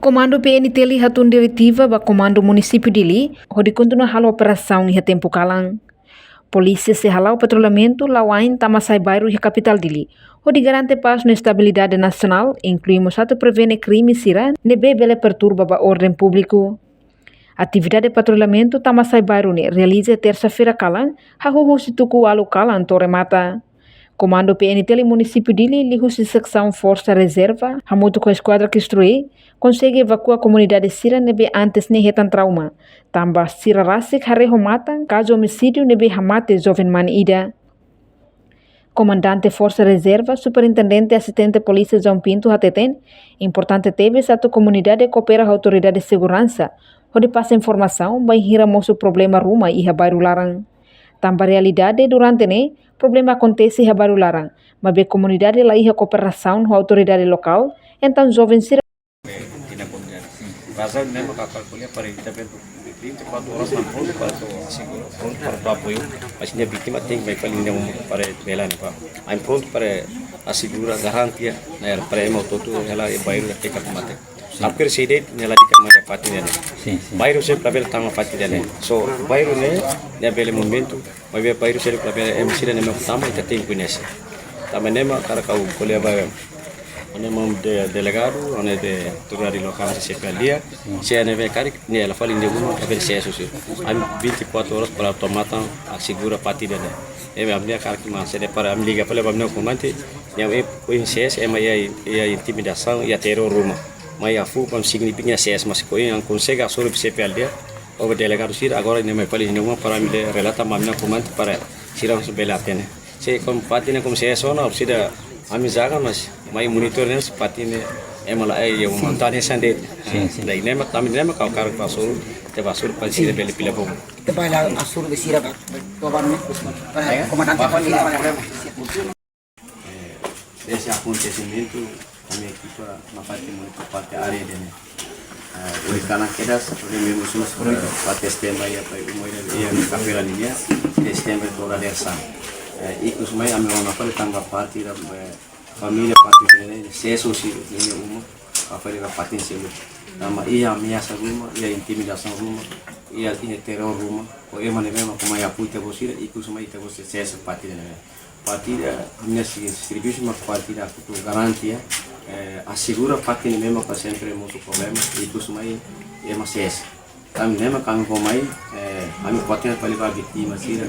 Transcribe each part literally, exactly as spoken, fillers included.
Komandu P N T L hatún diretiva ba Komandu Munisípiu Dili, hodi kontinua halo operasaun iha tempu kalan. Polísia sei hala'o patrullamentu la'o ain tama sai bairru iha kapitál Dili, hodi garante pás no estabilidade nasionál, inklui mós atu prevene krime sira ne'ebé bele perturba ba orden públiku. Atividade patrullamentu tama sai bairru ne'e realiza tersa-feira kalan, hahú husi tuku ualu kalan to'o remata. Komandu P N T L Munisípiu Dili, liuhusi seksaun Forsa Rezerva, hamutuk ho Eskuadra Kistrui, konsege evakua komunidade sira ne'ebé antes ne'e hetan trauma, tanba sira rasik haree ho matan kazu omisídiu ne'ebé hamate joven mane ida. Komandante Forsa Rezerva, Superintendente Asistente Polísia João Pinto hateten, importante tebes atu komunidade koopera ho autoridade seguransa, hodi pasa informasaun bainhira mosu problema ruma iha bairru laran. Tanba realidade durante ne'e, problema akontese iha bairru laran, maibé komunidade la iha kooperasaun ho autoridade lokál, entaun joven sira Tina komunidade. Razaun ne'e mak ha'u kalkula para ita bele vinte e quatro horas ne'e prontu para atu asegura, prontu para atu apoiu. Mas ne'e vítima tenke mai fali ne'e um para bela ne'e pa. Ami prontu para asegura garantia, ne'e para ema hotu-hotu hela iha bairru da teka mate. Hampir sede ne'e la dika mai fatin ne'e. Sin, sin. Bairru sempre bele tama fatin ne'e. So, bairru ne'e, ne'e bele momentu, maibé bairru sira ne'ebé ema sira ne'e mak tama ita tenke koñese. Tanba ne'e mak ha'u kalkula ba, ne'e mak de-, delegadu, ne'e de autoridade lokál, C P L D, se ne'ebé karik, ne'e la fali ne'e uma, bele sesu sira. Ami vinte e quatro horas para toma tan, asegura fatin ne'e. Ami-nia karik mak sede para ami liga fali ba ami-nia komandante, ne'e ami, o inses, ema iha, iha intimidasaun, iha teror ruma. Mai afu, bam signifika sees, mas ko yang konsege asur C P L D, o delegadu sira, agora ne'e mai fali ne'e uma para ami relata ba ami-nia komandante para sira bele atende. Se kom fatin ne'e kom sees ona, sira ami zaga, mas mai monitor ne'e se fatin ne'e ema la, eh, iha uma. Entaun ne'e sande. Sin, sin. Daí ne'e mak, ami ne'e mak ha'u kalkula ba asur, te ba asur para sira bele fila foun. Ita bá la asur be sira ba, to ba mi, komandante ba sira. Eh, dese akontesimentu, ami ekipa mak fatin monitor parte área ne'e. Eh, ohin kalan kedas, ohin mesmu suas, eh, parte sistema iha, pai, uma iha, iha kapela ninia, sistema to'o reasaun. Eh, ikus mai ami ona fali tanba parte da, eh, família parte ne'e, sesu sira-nia uma, ba fali ba fatin seluk. Tanba iha ameasa ruma, iha intimidasaun ruma, iha, iha teror ruma, o ema ne'ebé mak mai apoiu ita-boot sira, ikus mai ita-boot sira sesu fatin ne'e. Fatin ne'e, ami-nia si-, servisu mak fatin ne'e atu garante, eh, asegura fatin ne'e mak sempre mosu problema, ikus mai ema sesu. Ami ne'e mak ami komai, eh, ami fatin ne'e fali ba vítima sira,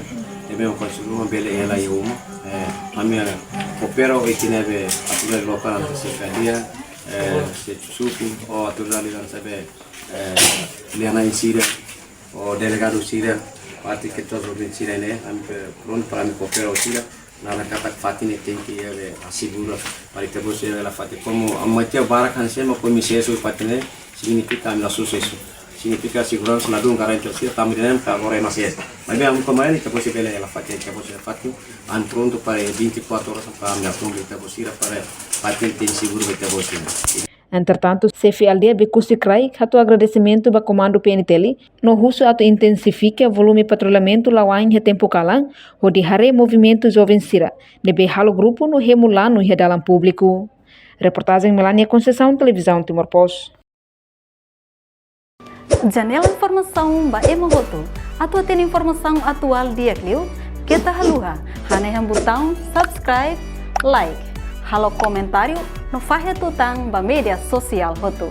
ne'ebé mak konsumo bele hela iha uma, eh, ami, eh, koopera ho ekipa ne'ebé autoridade lokál, se kadia, eh, se suku, o autoridade ne'ebé, eh, liana sira, o delegadu sira, parte ke todos os sira ne'e, ami pe-, prontu para ami koopera ho sira, laran katak fatin ne'e tenke, eh, asegura, para ita-boot sira hela fatin. Komu ami tiha barak hanesan ema komu sesu fatin ne'e, signifika ami la susesu. Signifika seguransa ladún garante sira, tanba ne'e mak agora ema sesu. Maibé ami komai ne'e, ita-boot sira bele hela fatin, ita-boot sira fatin, ami prontu para vinte e quatro horas para ami apoiu ita-boot sira, para fatin tenke seguru ita-boot sira. Entretantu, xefe aldeia Bekusi Kraik hato'o agradesimentu ba Komandu P N T L, no husu atu intensifika volume patrullamentu la'o ain iha tempu kalan, hodi haree movimentu joven sira ne'ebé halo grupu no hemu lanu iha dalan públiku. Reportajen Melania Conceição, Televizaun Timor Post. Janela informasaun ba ema hotu. Atu hatene informasaun atuál di'ak liu, keta haluha hanehan butaun subscribe, like, halo komentáriu no fahe tutan ba média sosiál hotu.